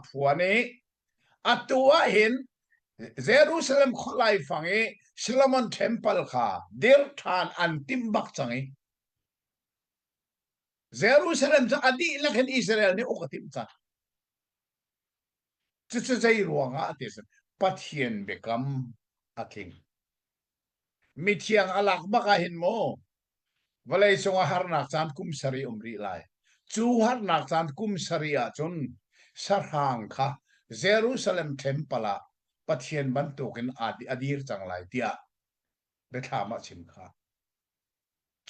phuan i atu ah hin Jerusalem khualai fang i Solomon Temple kha dir ṭhan an timh bak cang i Jerusalem cu a dihlak in Israel nih uk a timh cang. Cucu zei ruangah ti si Pathian biakam a tling. Mithiang a lak bak ah hin maw vawlei cungah harnak caan kum sarih um rih lai. Cu harnak caan kum sarih ahcun sahrang kha Jerusalem temple ah Pathian bantukin a dir cang lai tiah biathlam ah chim kha.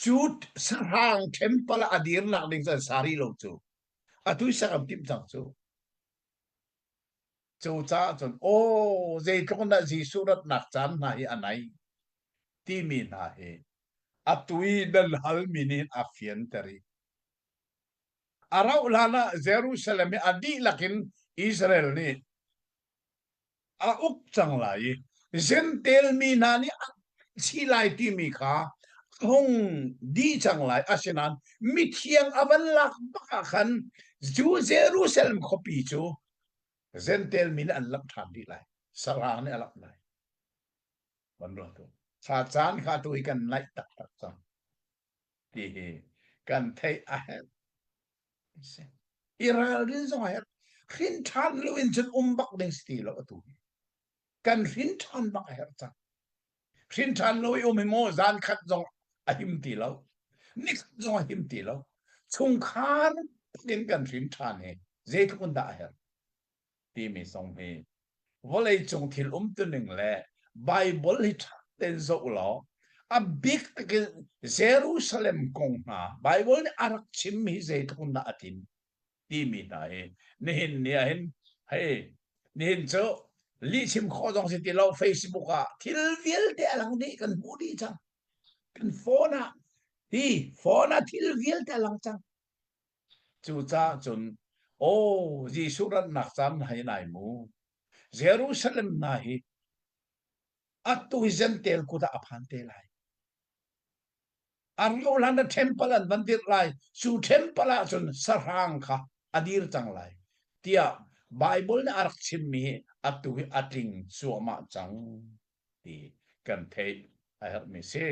Cu sahrang temple ah a dirnak ding cun sa rih lo cu. Atu i sak an timh cang cu. Cucaah cun aw zeitluk in dah Jesuh ratnak caan hna hi a nai timi hna hi atu i nan halmi nih a fianter i a rauh hlan ah Jerusalem hi a dihlak in Israel nih a uk cang lai i Jentail mi hna nih an si lai timi kha a hung dih cang lai. Asinain mithiang a van lak bak ah khan cu Jerusalem khuapi cu Jentail mi nih an lamh ṭhan dih lai. Sarang nih a lamh lai. Van ruat u. Kha caan kha tu hi kan naih taktak cang ti hi kan theih a herh. I ralrin zong a herh. Hrin ṭhan lo in cun um bak ding si ti lo atu hi. Kan hrin ṭhan bak a herh cang. Hrin ṭhan lo i um hi maw zan khat zong a him ti lo. Nikhat zong a him ti lo. Chungkhar in kan hrin ṭhan hi zeitluk in dah a herh timi zong hi vawleicung thil umtuning le Bible hi ṭha tein zoh law a bik takin Jerusalem kong hna Bible nih a rak chimmi hi zeitluk in dah a tlin timi hna hi nihin ni ah hin hei nihin cu lihchim khawh zong si ti lo Facebook ah thil vialte a lang dih kan hmuh dih cang kan phone ah hi phone ah thil vialte a lang cang Cucaah cun, aw Jesuh ratnak caan hei nai mu. Jerusalem hna hi atu hi Jentail kut ah a phan te lai. A rauh hlan ah temple an van dirh lai. Cu temple ah cun sahrang kha a dir cang lai tiah Bible nih a rak chimmi hi atu hi a tling cuahmah cang ti kan theih a herhmi si.